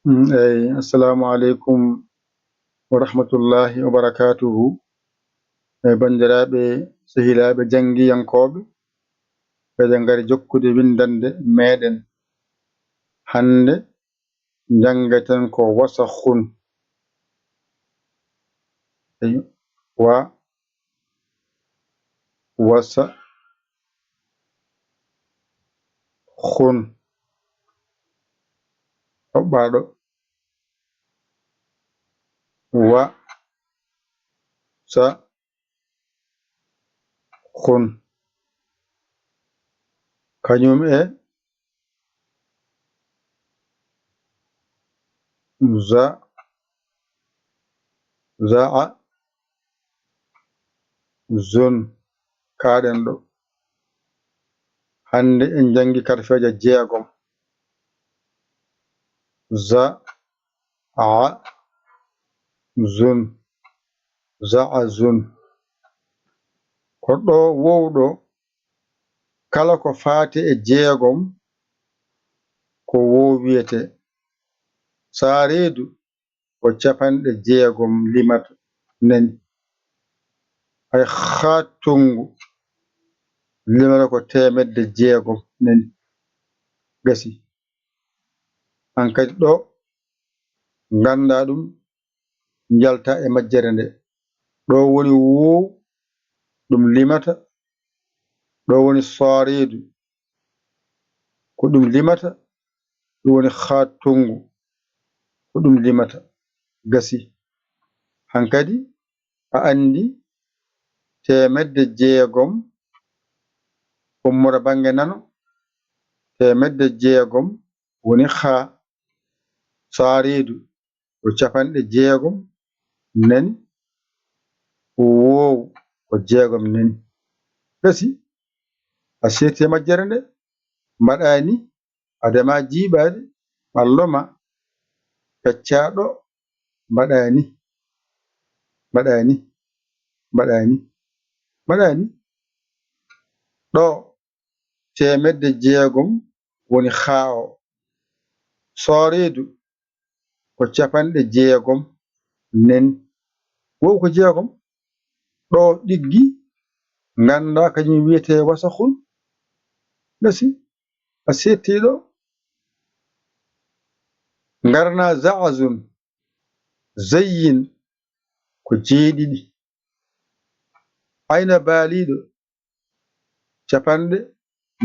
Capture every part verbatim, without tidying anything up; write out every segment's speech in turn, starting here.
Mm, eyi, assalamu aleykum wa rahmatullahi wa barakatuhu. E banndiraaɓe, sehilaaɓe janngiyankooɓe, eɗen ngari jokkude winndannde meeɗen. Hannde njanngaten ko wasahun. Eyi, wa, wasa, hun. Toɓɓaaɗo. Wa, sa, hun. Kañum e za, za'a, zun. Kaaɗen ɗo. Hannde en janngi karfeeje jeegom. Za, a, zun. Za'a zun. Ko ɗo wowɗo, kala ko faati e jeegom, ko wow wiyetee. Saareedu ko capanɗe jeegom limata, nani. Hay haa tonngu limata ko teemedde jeegom, nani. Gasi. Hankadi ɗo nganndaa ɗum, njalta e majjere nde. Ɗo woni woow, ɗum limata. Ɗo woni saareedu, ko ɗum limata. Ɗum woni haa tonngu, ko ɗum limata. Gasi. Hankadi a anndi teemedde jeegom ummora bannge nano, teemedde jeegom woni haa, saareedu ko capanɗe jeegom, nani, woow ko jeegom, nani. Gasi, a seeti e majjere nde, mbaɗa ni, adama jiiɓaade, ɓallo ma, peccaa ɗo, mbaɗa ni, mbaɗa ni, mbaɗa ni, mbaɗa ni. Ɗo, teemedde jeegom woni haa o. Sooreedu ko capanɗe jeegom, nani. Woow ko jeegom. Ɗo ɗiggi, nganndaa kañum wiyetee wasahun. Gasi, a seettii ɗo. Ngarnaa za'azun, zayyin ko jeeɗiɗi. Ayna baaliiɗo, capanɗe,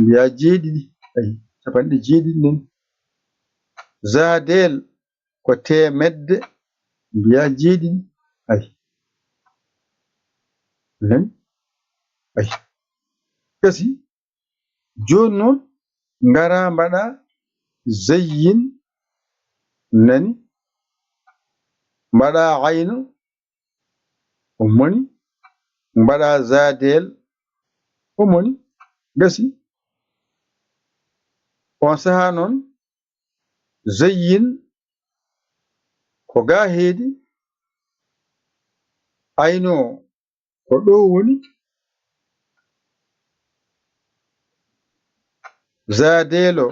mbiyaa jeeɗiɗi. Ayi, capanɗe jeeɗiɗi, nani. Zaadeel ko teemedde, mbiyaa jeeɗiɗi. Ayi. Nani? Ayi. Gasi, jooni noon, ngaraa mbaɗaa zayyin, nani? Mbaɗaa ayno, o moni, mbaɗaa zaadeel, o moni, gasi. On sahaa noon, zayyin ko gaa heedi, ayno ko ɗo woni, zaadeelo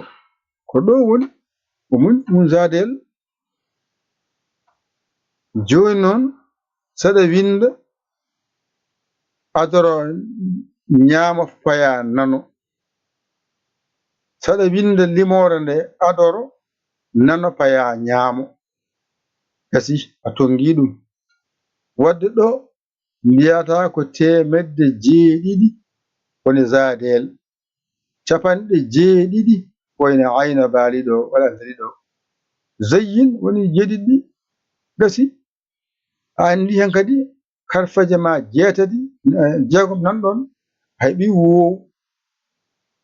ko ɗo woni, o moni, ɗum zaadeel. Jooni noon, saɗa winnda, adoro ñaamo payaa nano. Saɗa winnda limoore nde, adoro nano payaa ñaamo. Gasi, a tonngii ɗum. Waɗde ɗo, mbiyataa ko teemedde jeeɗiɗi woni zaadeel. Capanɗe jeeɗiɗi ko ene ayna baali ɗo, waɗantiri ɗo. Zayyin woni jeeɗiɗi, gasi. A anndi heen kadi karfeeje ma jeetati, eh, jeegom nan ɗoon. A heɓii woow,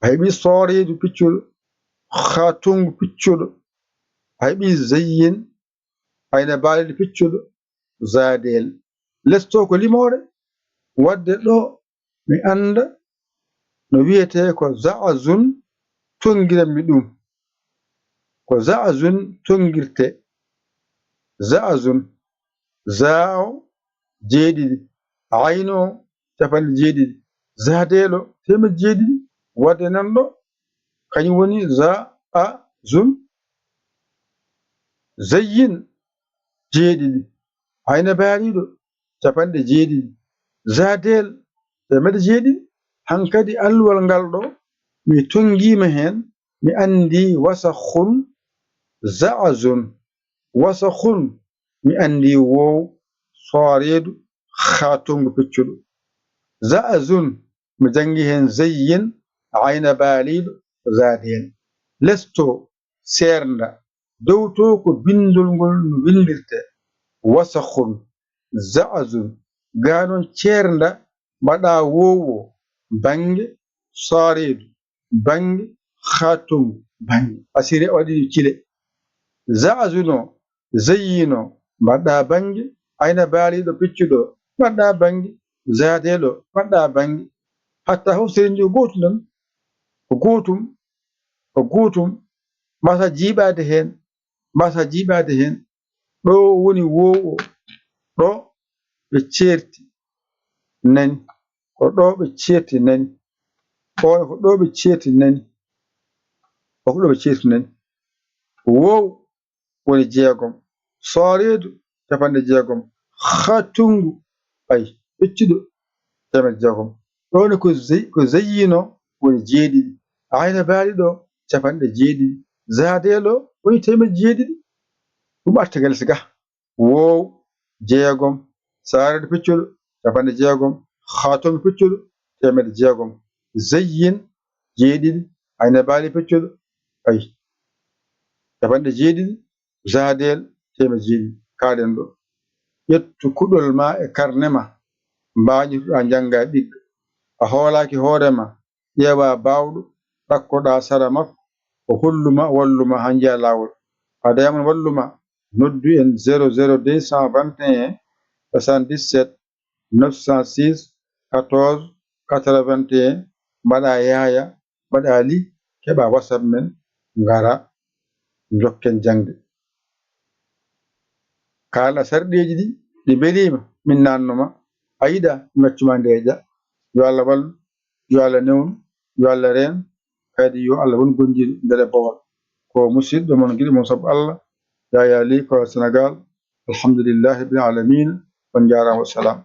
a heɓii sooreedu piccuɗo, haa tonngu piccuɗo, a heɓii zayyin, ayna baaliiɗo piccuɗo, zaadeel. Les to ko limoore, waɗde ɗo mi annda no wiyetee ko za'azun, tonngiranmi ɗum. Ko za'azun tonngirtee. Za'azun, zaawo jeeɗiɗi, ayno capanɗe jeeɗiɗi, zaadeelo teemedde jeeɗiɗi, waɗde nan ɗo, kañum woni za'azun. Zayyin, jeeɗiɗi. Ayna baaliiɗo, capanɗe jeeɗiɗi. Zaadeel, teemedde jeeɗiɗi. Hankadi alluwal ngal ɗo, mi tonngiima heen, mi anndi wasakhun, za'azun. Wasakhun, mi anndi woow, sooreedu, haa tonngu peccuɗo. Za'azun, mi janngi heen zayyin, ayna baaliiɗo, zaadeel. Les to, seernda. Dow to ko binndol ngol no winndirtee, wasakhun, za'azun. Gaa noon ceernda, mbaɗaa woowo, bannge, sooreedu, bannge, haa tonngu, bannge. Asiri waɗi cile. Za'azun o, zayyin o, mbaɗɗaa bannge, ayna baaliiɗo peccuɗo, mbaɗɗaa bannge, zaadeel o, mbaɗɗaa bannge. Hatta fof seren ndi ko gootum tan, ko gootum, ko gootum, mbaasaa jiiɓaade heen, mbaasaa jiiɓaade heen. Ɗo woni woow o, ɗo ɓe ceerti nani, ko ɗo ɓe ceerti nani, oon ko ɗo ɓe ceerti nani, o ko ɗo ɓe ceerti nani. Woow woni jeegom, sooreedu capanɗe jeegom, haa tonngu, ay, peccuɗo teemedde jeegom. Ɗo ne ko zay-, ko zayyin o woni jeeɗiɗi, ayna baaliiɗo capanɗe jeeɗiɗi, zaadeel o woni teemedde jeeɗiɗi. Ɗum arta galle siga. Woow, jeegom, sooreedu peccuɗo, capanɗe jeegom, haa tonngu peccuɗo, teemedde jeegom, zayyin, jeeɗiɗi, ayna baali peccuɗo, ay, capanɗe jeeɗiɗi, zaadeel, teemedde jeeɗiɗi. Kaalen ɗo. Ƴettu kuɗol ma e karne ma, mbaañitoɗaa njannga e ɓigga. A hoolaaki hoore ma, ƴeewa baawɗo, ɗakkoɗaa sara makko, o hollu ma, wallu ma haa njiyaa laawol. Haa dayamon wallu ma, noddu en zéro zéro deux cent vingt et un soixante-dix-sept neuf cent six quatorze quatre-vingt-un, mbaɗaa yaaya, mbaɗaa li, keɓaa WhatsApp men, ngara, njokken jaŋde. Kaalɗaa sarɗiiji ɗi, ɗi mbeliima, min naatno ma, a yiɗaa, mi accu ma ndeeƴa. Yo Allah wallu, yo Allah newnu, yo Allah reen, kadi yo Allah won gondiiɗo nder e bowal. Ko musidɗo mon, giɗo mon sabu Allah, Yaya Ly, ko Sénégal. Alhamdulillahi rabbil aalamiina. On njaaraama, wassalam.